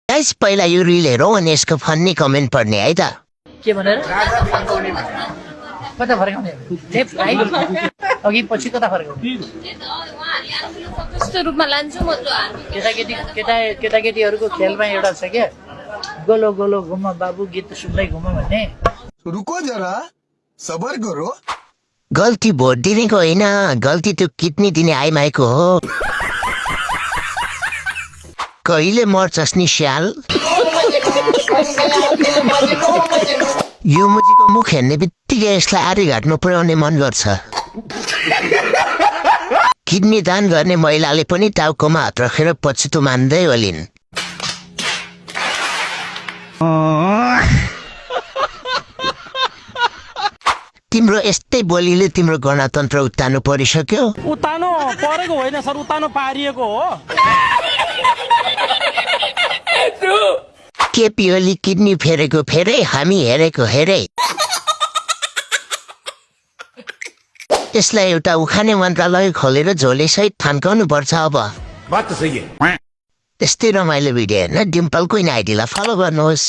guys पहिला यो reel हेरौँ अनि यसको फन्नी कमेन्ट पढ्ने है त के भनेर कता फर्काउने लेफ्ट राइट अघि पछि कता फर्काउने कस्तो रूपमा लान्छु म त केटाकेटीहरूको खेलमा एउटा छ क्या गोलो गोलो घुम बाबु गीत सुन्दै घुम भन्ने रुको जरा सबर करो गल्ती भोट दिनेको होइन गल्ती त्यो किडनी दिने आइमाईको हो कहिले मर्छस् नि स्याल यो मुजीको मुख हेर्ने बित्तिकै यसलाई आर्यघाट पुर्याउने मन गर्छ किडनी दान गर्ने महिलाले पनि टाउकोमा हात राखेर पछितो मान्दै ओलिन् तिम्रो यस्तै बोलीले तिम्रो गणतन्त्र उत्तानो परिसक्यो उतानो परेको होइन सर उतानो पारिएको हो केपी ओली किडनी फेरेको फेरै हामी हेरेको हेरे यसलाई एउटा उखाने मन्त्रालय खोलेर झोलेसहित थन्काउनु पर्छ अब त्यस्तै रमाइलो भिडियो हेर्न डिम्पलको आइडीलाई फलो गर्नुहोस्